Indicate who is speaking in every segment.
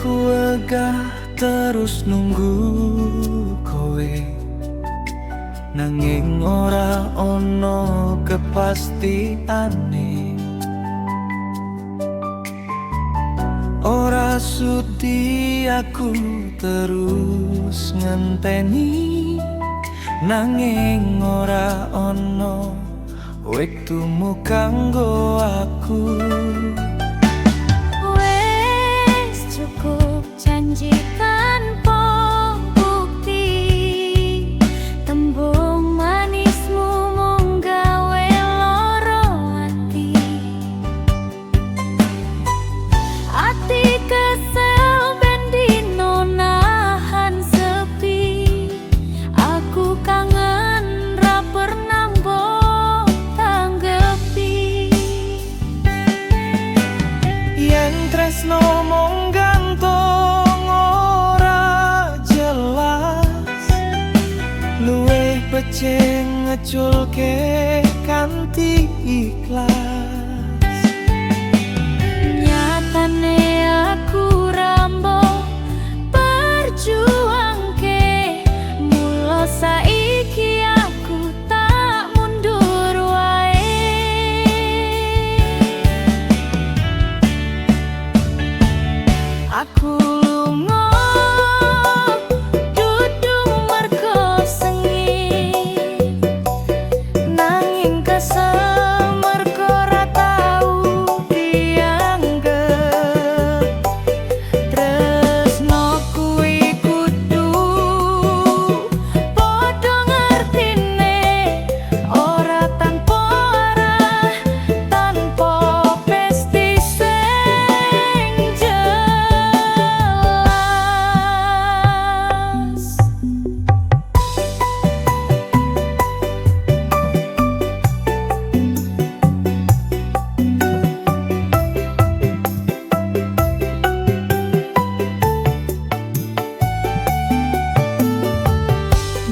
Speaker 1: Aku wegah terus nunggu kowe, nanging ora ono kepastiane. Ora sudi aku terus ngenteni, nanging ora ono wektumu kanggo aku.
Speaker 2: Wes cukup janji tanpa bukti. Tembung manismu mung gawe loro ati. Ati kesel ben dino nahan sepi. Aku kangen ra pernah mbok tanggepi.
Speaker 1: Yen tresno mung gantung ora jelas, luwih becik ngeculke kanthi ikhlas.
Speaker 2: Nyatane aku ra mbok perjuangke. Mula saiki aku tak mundur wae. Aku lunga dudu mergo sengit,
Speaker 1: nanging kesel mergo ora tau dianggep. Tresno kuwi kudu
Speaker 2: padha ngertine, ora tanpa arah, tanpa pasti sing jelas.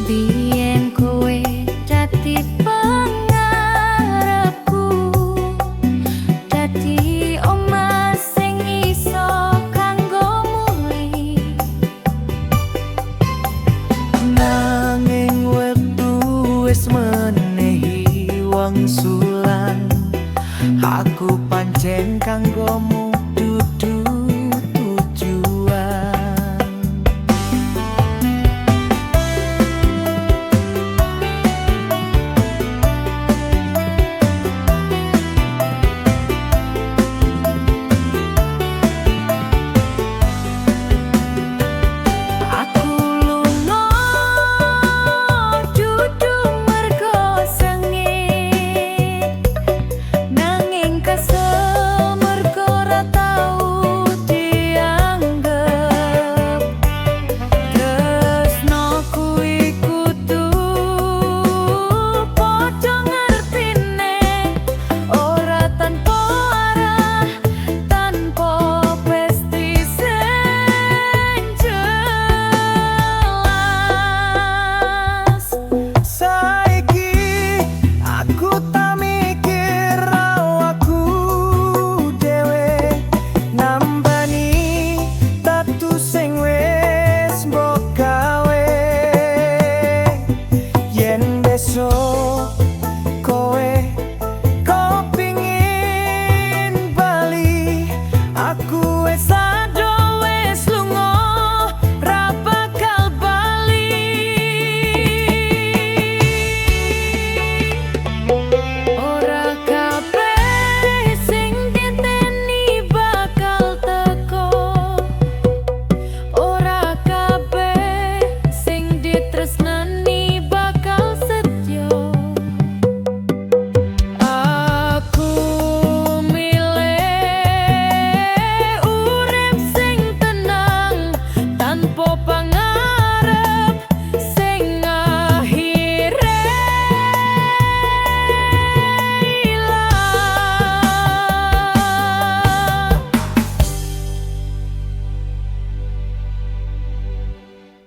Speaker 2: Biyen kowe dadi pengarepku, dadi omah sing iso kanggo mulih.
Speaker 1: Nanging wektu wis menehi wangsulan, aku pancen kanggomu.